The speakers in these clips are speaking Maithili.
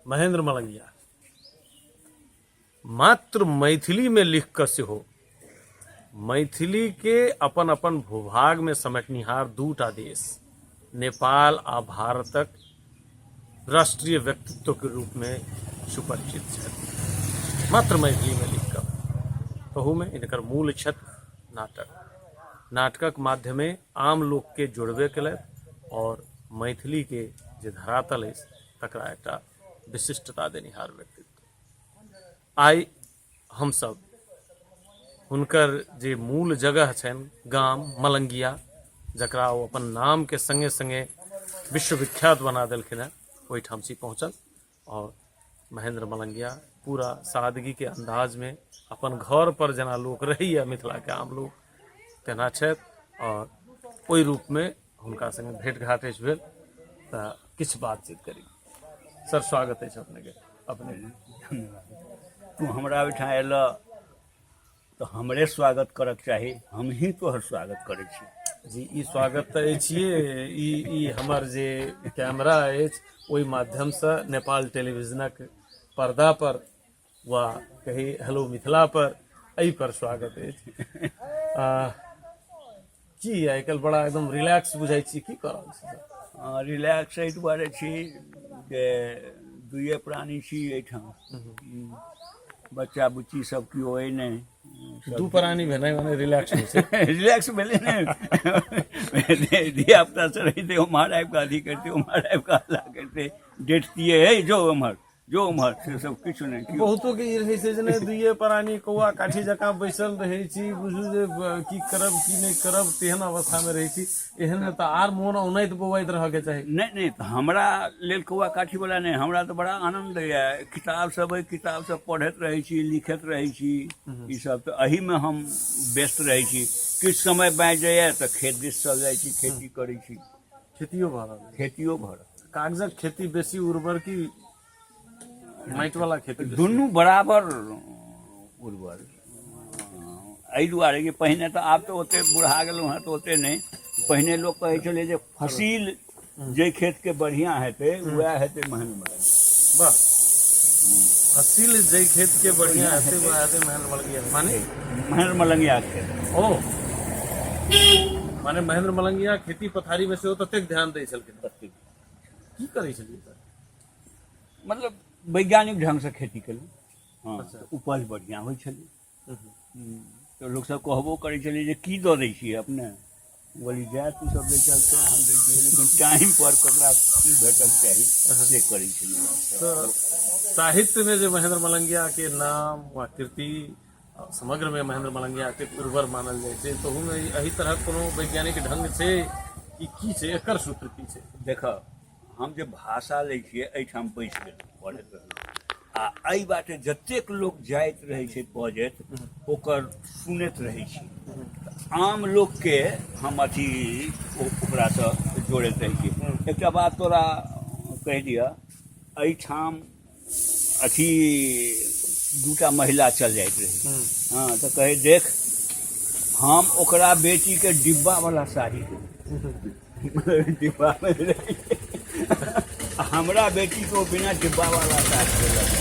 महेंद्र मलंगिया मात्र मैथिलीमे लिख कऽ सेहो मैथिलीके अपन अपन भूभागमे समेटनिहार दूटा देश नेपाल आ भारतक राष्ट्रीय व्यक्तित्वके रूपमे सुपरिचित छथि। मात्र मैथिलीमे लिख कऽ, तहूमे हिनकर मूल छथि नाटक। नाटकक माध्यमे आम लोकके जोड़बे केलथि आओर मैथिलीके जे धरातल अछि तकरा एकटा विशिष्टता देनिहार व्यक्तित्व। आइ हमसभ हुनकर जे मूल जगह छनि गाम मलंगिया, जकरा ओ अपन नामके सङ्गे सङ्गे विश्वविख्यात बना देलखिन हेँ, ओहिठाम छी पहुँचल आओर महेंद्र मलंगिया पूरा सादगीके अन्दाजमे अपन घर पर जेना लोक रहैए मिथिलाके आम लोक तेना छथि आओर ओहि रूपमे हुनका सङ्गे भेँट घाट अछि भेल तऽ किछु बातचीत करी। सर स्वागत अछि अपनेके। अपने धन्यवाद। तू हमरा ओहिठाम अयलह तऽ हमरे स्वागत करक चाही, हमही तोहर स्वागत करै छी। जी, ई स्वागत तऽ अछिए। ई ई हमर जे कैमरा अछि ओहि माध्यमसँ नेपाल टेलीविजनक पर्दा पर वा कही हेलो मिथिला पर एहि पर स्वागत अछि। की आइ काल्हि बड़ा एकदम रिलैक्स बुझाइ छी, की कऽ रहल छी सर? रिलैक्स एहि दुआरे छी जे दुइए प्राणी छी एहिठाम, बच्चा बुच्ची सब केओ अइ नहि। दू प्राणी भेनाइ माने रिलैक्स होइ छै। रिलैक्स भेलै ने, धिया पुता से रहिते उम्हर आबि कऽ अथी करिते, उम्हर आबि कऽ हल्ला करिते, डेटतियै हे जो उम्हर जो उम्हर, से सब किछु नहि। कियो बहुतो के ई रहै छै जे नहि दुइए प्राणी कौआ काठी जकाँ बैसल रहै छी, बुझू जे की करब की नहि करब तेहन अवस्थामे रहै छी। एहन तऽ आर मोन औनाइत बौआइत रहऽके चाही। नहि नहि, तऽ हमरा लेल कौआ काठी वाला नहि, हमरा तऽ बड़ा आनंद यऽ। किताब सब अइ, किताब सब पढ़ैत रहै छी, लिखैत रहै छी, ई सब तऽ एहिमे हम व्यस्त रहै छी। किछु समय बाँचि जाइए तऽ खेत दिस चल जाइ छी, खेती करै छी। खेतियो भऽ रहल? खेतियो भऽ रहल। कागजक खेती बेसी उर्वर की माटि वाला खेती? दुनू बराबर उर्वर। एहि दुआरे कि पहिने तऽ, आब तऽ ओते बुढ़ा गेलहुँ हेँ तऽ ओते नहि, पहिने लोक कहै छलै जे फसिल जे खेतके बढ़िआँ हेतै उएह हेतै महेन्द्र। वाह, फसिल जाहि खेत के बढ़िया हेतै वएह हेतै महेंद्र मलंगिया, माने महेंद्र मलंगिया खेत। ओ माने महेंद्र मलंगिया खेती पथारी में सेहो ततेक ध्यान दै छलखिन? ततेक। की करै छलियै सर? मतलब वैज्ञानिक ढंगसँ खेती केलहुँ। हँ। उपज बढ़िआँ होइ छलै तऽ लोकसभ कहबो करै छलै जे की दऽ दै छियै अपने। बोली जाय तू सब दै छल तैं हम दै छियै, लेकिन टाइम पर ककरा की भेटक चाही से करै छलियै। तऽ साहित्य में जे महेंद्र मलंगिया के नाम वा कृति समग्र में महेंद्र मलंगिया एतेक उर्वर मानल जाइ छै, तहूमे एहि तरहक कोनो वैज्ञानिक ढंग छै कि की छै, एकर सूत्र की छै? देख, हम जे भाषा लै छियै, एहिठाम बैस गेलहुँ, पढ़ैत रहलहुँ आ एहि बाटे जतेक लोक जाइत रहै छै बजैत ओकर सुनैत रहै छी। आम लोकके हम अथी ओकरासँ जोड़ैत रहै छी। एकटा बात तोरा कहि दिअ, एहिठाम अथी दूटा महिला चल जाइत रहै। हँ, तऽ कहै देख हम ओकरा बेटीके डिब्बावला साड़ी देबै, डिब्बामे रहै, हमरा बेटीके ओ बिना डिब्बावला साड़ी देलक।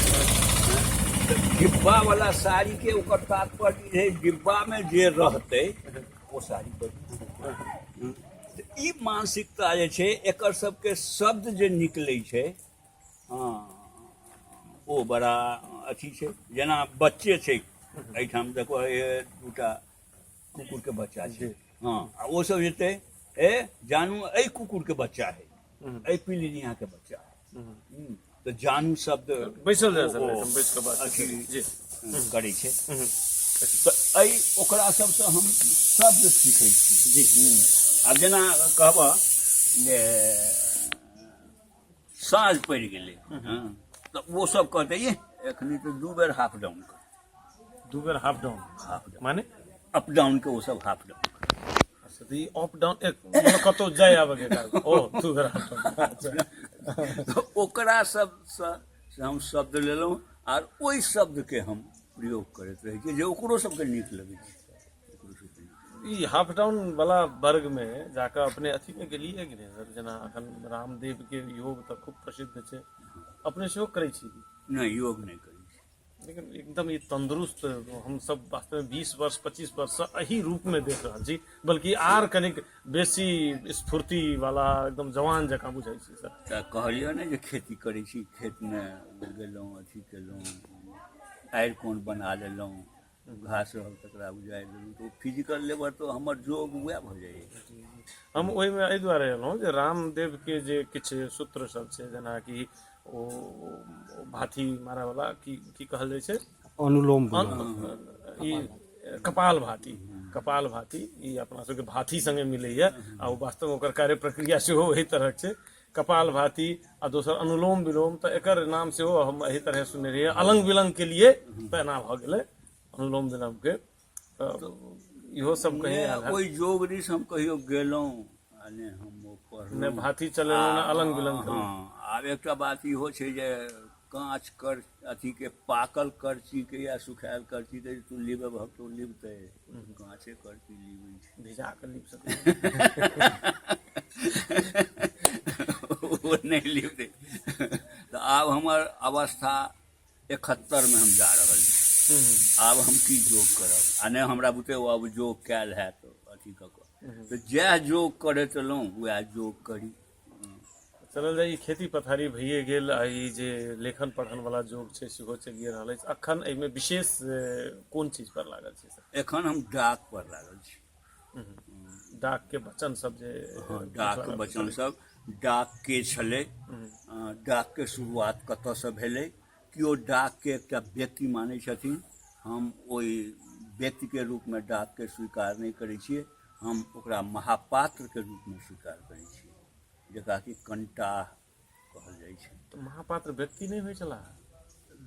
तऽ डिब्बावला साड़ीके ओकर तात्पर्य ई रहै डिब्बामे जे रहतै ओ साड़ी पहिरतै। तऽ ई मानसिकता जे छै एकर सबके शब्द जे निकलै छै, हँ, ओ बड़ा अथी छै। जेना बच्चे छै एहिठाम, देखो दूटा कुकुरके बच्चा छै। हँ, आ ओ सब जेतै, ए जानू एहि कुकुरके बच्चा है, एहि पिलिनियाके बच्चा है। तऽ जानू शब्द बैसल जाय सर, बैस कऽ बात अथी जी करै छै। तऽ एहि ओकरा सबसँ हम शब्द सीखै छी जी। आब जेना कहबह जे साँझ पड़ि गेलै, तऽ ओ सब कहतै ये एखनी तऽ दू बेर हाफ डाउन कर। दू बेर हाफ डाउन? हाफ डाउन माने अप डाउन के ओ सब हाफ डाउन। अच्छा, तऽ ई अप डाउन एक मतलब कतौ जाय आबे के काज, ओ दू बेर हाफ डाउन। अच्छा। तऽ ओकरा सबसँ से हम शब्द लेलहुँ आर ओहि शब्दके हम प्रयोग करैत रहै छियै जे ओकरो सबके नीक लगै छै, ओकरो सबके नीक। ई हाफ डाउन वाला वर्ग में जाकऽ अपने अथी में गेलियै कि नहि सर? जेना अखन रामदेव के योग तऽ खूब प्रसिद्ध छै, अपने सेहो करै छी? नहि, योग नहि करै छी। लेकिन एकदम ई तंदुरुस्त हमसब वास्तवमे 20 वर्ष 25 वर्षसँ एही रूपमे देख रहल छी, बल्कि आर कनिक बेसी स्फूर्ति वाला एकदम जवान जकाँ बुझै छी सर। तऽ कहलियौ ने जे खेती करै छी, खेतमे गेलहुँ, अथी केलहुँ, आड़ि कोन बना लेलहुँ, घास रहल तकरा उजाड़ि देलहुँ, तऽ ओ फिजिकल लेबर तऽ हमर योग उएह भऽ जाइए। हम ओहिमे एहि दुआरे एलहुँ जे रामदेवके जे किछु सूत्र सब छै, जेनाकि ओ भाथी मारैवला की की कहल जाइ छै, अनुलोम ई कपाल भाती, कपाल भाती ई अपना सबके भाथी संगे मिलैया आ ओ वास्तवमे ओकर कार्य प्रक्रिया सेहो ओहि तरहक छै, कपाल भाती आ दोसर अनुलोम विलोम, तऽ एकर नाम सेहो हम एहि तरहे सुनने रहियै, अलंग विलंग के लिए तऽ एना भऽ गेलै अनुलोम विलोम के, तऽ इहो सब कहीं आयल ओहि योग दिस हम कहियो गेलहुँ आ ने हम ओ पढ़लहुँ, ने भाथी चलेलहुँ ने अलंग विलंग केलहुँ। हँ, आब एकटा बात इहो छै जे काँच कर अथीके पाकल करचीके या सुखायल करचीके जे तू लिबेबहक तऽ ओ लिबतै, काँचे करची लिबै छै, भिजा कऽ लीप सकै ओ नहि लिबतै। तऽ आब हमर अवस्था 71मे हम जा रहल छी, आब हम की योग करब आ नहि हमरा बुते ओ आब योग कयल हैत अथी कऽ कऽ, तऽ जएह योग करैत एलहुँ उएह योग करी। चलल जाय, ई खेती पथारी भइए गेल आ ई जे लेखन पढ़न वाला जोग छै सेहो चलिए रहल अछि। अखन एहिमे विशेष कोन चीज पर लागल छै सर? एखन हम डाक पर लागल छी। डाक के वचन सब जे? हँ, डाक के वचन सब, डाक के छलै, डाक के शुरुआत कतऽसँ भेलै, केओ डाकके एकटा व्यक्ति मानै छथिन, हम ओहि व्यक्तिके रूपमे डाकके स्वीकार नहि करै छियै, हम ओकरा महापात्रके रूपमे स्वीकार करै छियै, जकरा कि कंटाह कहल जाइ छै। तऽ महापात्र व्यक्ति नहि होइ छलाह?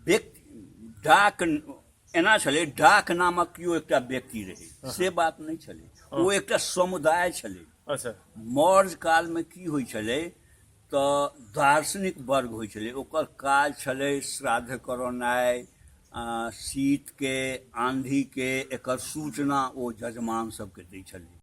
व्यक्ति डाक एना छलै, डाक नामक केओ एकटा व्यक्ति रहै से बात नहि छलै, ओ एकटा समुदाय छलै। अच्छा। मौर्य कालमे की होइ छलै तऽ दार्शनिक वर्ग होइ छलै, ओकर काज छलै श्राद्ध करौनाइ, शीतके आंधीके एकर सूचना ओ जजमान सबके दै छलै।